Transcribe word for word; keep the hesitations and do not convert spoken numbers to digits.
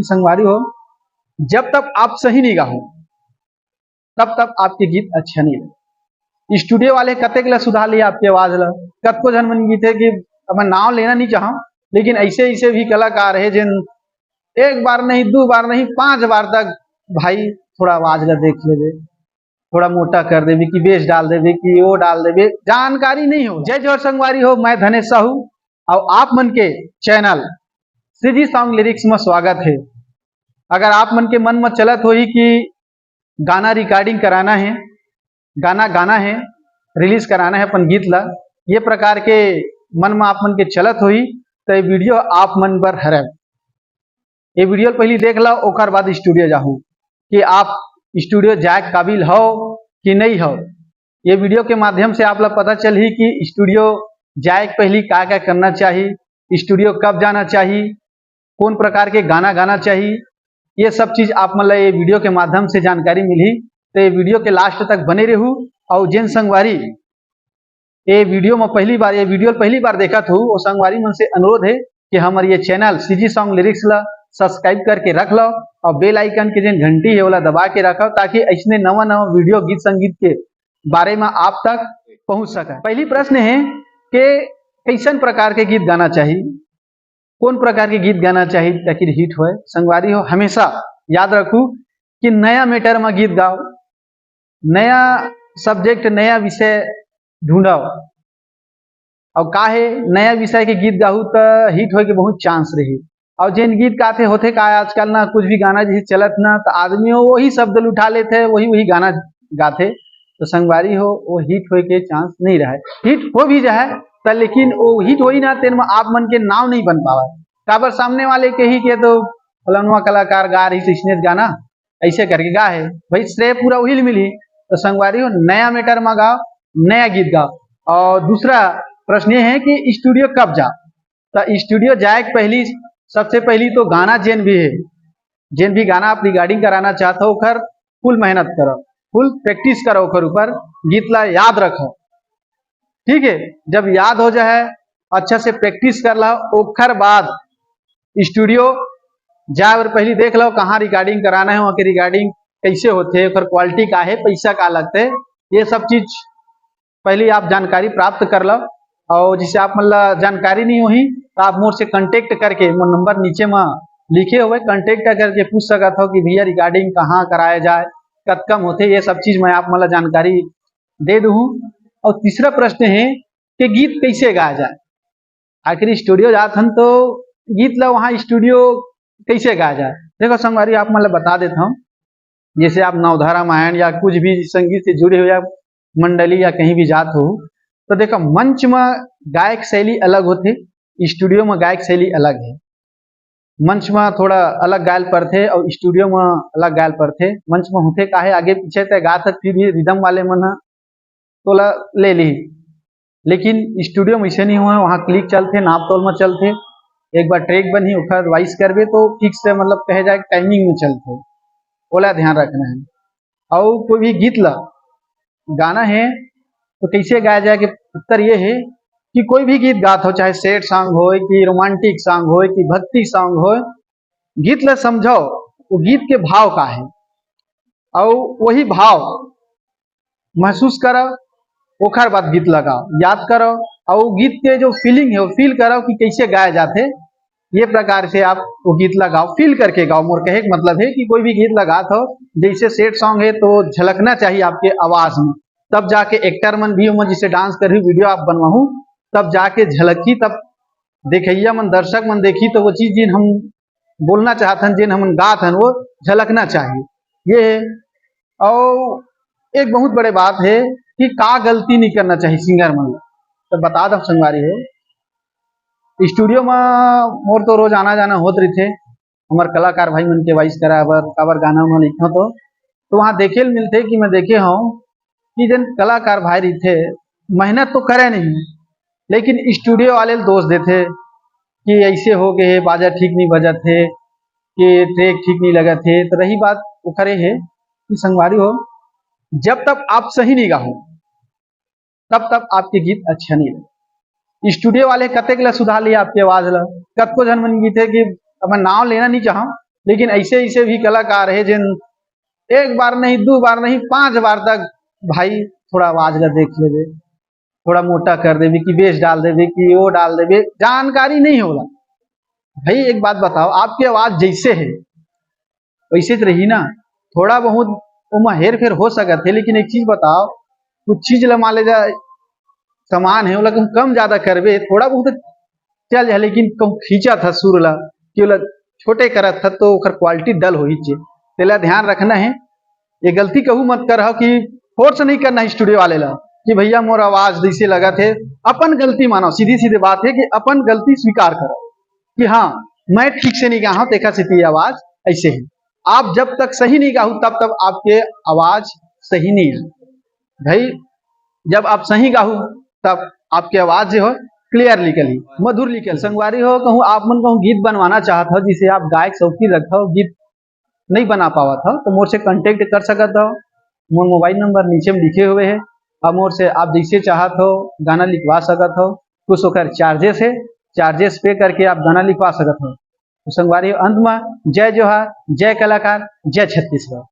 संगवारी हो, जब तक आप सही नहीं गाहू, तब तक आपके गीत अच्छा नहीं लगे। स्टूडियो वाले कतेक ला सुधार लिया आपके आवाज ला। कतको झन मन गीत है कि अब मैं नाम लेना नहीं चाहूँ, लेकिन ऐसे ऐसे भी कलाकार है जिन एक बार नहीं, दो बार नहीं, पांच बार तक भाई थोड़ा आवाज ला देख लेवे, थोड़ा मोटा कर देवे कि बेस डाल देवे कि वो डाल देवे, जानकारी नहीं हो। जय जोहार संगवारी हो, मैं धनेश साहू और आप मन के चैनल सीजी सॉन्ग लिरिक्स में स्वागत है। अगर आप मन के मन में चलत होही कि गाना रिकॉर्डिंग कराना है, गाना गाना है, रिलीज कराना है अपन गीत ला, ये प्रकार के मन में आप मन के चलत होही, तो ये वीडियो आप मन बर हरे। ये वीडियो पहली देख लो, ओकर बाद स्टूडियो जाहू कि आप स्टूडियो जाए के काबिल हो कि नहीं हो। ये वीडियो के माध्यम से आप ला पता चलही कि स्टूडियो जाए के पहली का का करना चाहिए, स्टूडियो कब जाना चाहिए, कौन प्रकार के गाना गाना चाहिए, ये सब चीज आप मन ला ये वीडियो के माध्यम से जानकारी मिलही। तो ये वीडियो के लास्ट तक बने रहू। और जेन संगवारी ये वीडियो में पहली बार, ये वीडियो पहली बार देखत हो, वो संगवारी मन से अनुरोध है कि हमर ये चैनल सीजी सॉन्ग लिरिक्स ला सब्सक्राइब करके रख लो और बेल आइकन के जेन घंटी है ओला दबा के रखो, ताकि ऐसने नवा नवा वीडियो गीत संगीत के बारे में आप तक पहुंच सके। पहली प्रश्न है कि कैसन प्रकार के गीत गाना चाहिए, कौन प्रकार के गीत गाना चाहिए ताकि हिट होए। संगवारी हो, हमेशा याद रखू कि नया मैटर में गीत गाओ, नया सब्जेक्ट, नया विषय ढूंढो। और काहे नया विषय के गीत गाहू त हिट होए के बहुत चांस रही। और जेन गीत गाथे होथे का आजकल ना, कुछ भी गाना जैसे चलत ना, तो आदमी वही शब्द उठा लेथे, वही वही गाना गाथे। तो संगवारी हो, वो हिट होए के चांस नहीं रहे। हिट हो भी जाए त लेकिन वो हिट होई ना, तेन में आप मन के नाम नहीं बन पावे। काबर सामने वाले के ही के तो फलानुआ कलाकार गा रही इसने गाना, ऐसे करके गा है भाई, श्रेय पूरा वही मिली। तो संगवारी हो, नया मैटर में गाओ, नया गीत गाओ। और दूसरा प्रश्न ये है कि स्टूडियो कब जा? तो स्टूडियो जाए के पहली, सबसे पहली तो गाना जेन भी है, जेन भी गाना आप रिकॉर्डिंग कराना चाहते हो, ओकर फुल मेहनत करो, फुल प्रैक्टिस करो, ओकर ऊपर गीत ला याद रखो। ठीक है, जब याद हो जाए, अच्छा से प्रैक्टिस कर ला, ओकर बाद स्टूडियो जाए और पहली देख लो कहाँ रिकॉर्डिंग कराना है, वहाँ की रिकॉर्डिंग कैसे होते है, ओकर क्वालिटी का है, पैसा का लगते है, ये सब चीज पहले आप जानकारी प्राप्त कर लो। और जिसे आप मतलब जानकारी नहीं होही तो आप मोर से कांटेक्ट करके, मोर नंबर नीचे में लिखे हुए, कांटेक्ट करके पूछ सकत हो कि भैया रिकॉर्डिंग कहाँ कराया जाए, कतकम होते, ये सब चीज मैं आप मतलब जानकारी दे दूँ। और तीसरा प्रश्न है कि गीत कैसे गाया जाए? आखिर स्टूडियो जात हन तो गीत ला वहाँ स्टूडियो कैसे गाया जाए? देखो संगवारी, आप मतलब बता देता हूँ, जैसे आप नवधा रामायण या कुछ भी संगीत से जुड़े हुए या मंडली या कहीं भी जात हो, तो देखो मंच में गायक शैली अलग होते, स्टूडियो में गायक शैली अलग है। मंच में थोड़ा अलग गायल पड़थे और स्टूडियो में अलग गायल पड़थे। मंच में होथे काहे आगे पीछे तय गात हस, फिर भी रिदम वाले मन ह तोला ले ली, लेकिन स्टूडियो में इसे नहीं हुआ। वहाँ क्लिक चलथे, नाप तोल में चलथे। एक बार ट्रैक बनही, ओखर वॉइस करबे तो ठीक से मतलब कहे जाए टाइमिंग में चलथे, ओला ध्यान रखना है। और कोई भी गीत ला गाना है तो कैसे गाया जाए के उत्तर ये है कि कोई भी गीत गात हो, चाहे सैड सॉन्ग होए कि रोमांटिक सॉन्ग होए कि भक्ति सॉन्ग होए, गीत ला समझो, वो गीत के भाव का है और वही भाव महसूस करो, ओखर बाद गीत ला गाओ, याद करो और वो गीत के जो फीलिंग है वो फील करो कि कैसे गाया जाते। ये प्रकार से आप वो गीत ला गाओ, फील करके गाओ। मोर कहे के मतलब है कि कोई भी गीत ला गात हो, जैसे सैड सॉन्ग है तो झलकना चाहिए आपके आवाज में, तब जाके एक्टर मन भी ओमा जिसे डांस करही वीडियो आप बनवाहू, तब जाके झलकही, तब देखैया मन, दर्शक मन देखही तो वो चीज जिन हम बोलना चाहत हन, जिन हमन गात हन, वो झलकना चाहिए। ये है। और एक बहुत बड़े बात है कि का गलती नहीं करना चाहिए सिंगर मन ला। तो बता दो संगवारी हो, स्टूडियो में मोर तो रोज आना जाना होत रहिथे, हमर कलाकार भाई मन के वॉइस करा बर, काबर गाना उना लिखा तो, तो वहाँ देखे ल मिलथे कि मैं देखे हूँ कि जन कलाकार भाई रहिथे, मेहनत तो करे नहीं, लेकिन स्टूडियो वाले ल दोष देथे कि ऐसे हो गए है, बाजा ठीक नहीं बजत है, कि ट्रैक ठीक नहीं लगत है। तो रही बात ओखरे है कि संगवारी हो, जब तक आप सही नहीं गाहो, तब तक आपके गीत अच्छा नहीं लगे। स्टूडियो वाले कतेक ला सुधार लिया आपके आवाज ला। कतको झन मन गीत है कि अब मैं नाम लेना नहीं चाहूँ, लेकिन ऐसे ऐसे भी कलाकार हे जिन एक बार नहीं, दो बार नहीं, पांच बार तक भाई थोड़ा आवाज ला देख लेबे, थोड़ा मोटा कर देबे कि बेस डाल देबे कि वो डाल देबे, जानकारी नहीं होला। भाई एक बात बताओ, आपकी आवाज जैसे है वैसे तो रही ना, थोड़ा बहुत ओमा हेर फेर हो सकत है, लेकिन एक चीज बताओ, कुछ चीज ला मान ले जा, सामान है ओला कहूँ कम ज्यादा करबे, थोड़ा बहुत चल जाए, लेकिन कहूँ खींचा था सुर ला कि ओला छोटे करत था तो ओकर क्वालिटी डल होही चे। तेला ध्यान रखना है, ये गलती कहूँ मत कर हो कि फोर्स नहीं करना है स्टूडियो वाले ला कि भैया मोर आवाज जैसे लगत है, अपन गलती मानो, सीधी सीधी बात है कि अपन गलती स्वीकार करो कि हाँ, मैं ठीक से नहीं गा हूँ, तेखर सेती ये आवाज ऐसे है। आप जब तक सही नहीं गाहू तब तक आपके आवाज सही नहीं है भाई। जब आप सही गाहू तब आपके आवाज जो हो क्लियर निकलही, मधुर निकल। संगवारी हो, कहूँ आप मन कहूँ गीत बनवाना चाहत हो, जिसे आप गायक शौकीन रखत हो, गीत नहीं बना पावत हो, तो मोर से कॉन्टेक्ट कर सकत हो। मोर मोबाइल नंबर नीचे में लिखे हुए है। अब मोर से आप जैसे चाहत हो गाना लिखवा सकत हो, कुछ ओकर चार्जेस है, चार्जेस पे करके आप गाना लिखवा सकत हो। तो संगवारी हो, अंत में जय जोहार, जय कलाकार, जय छत्तीसगढ़।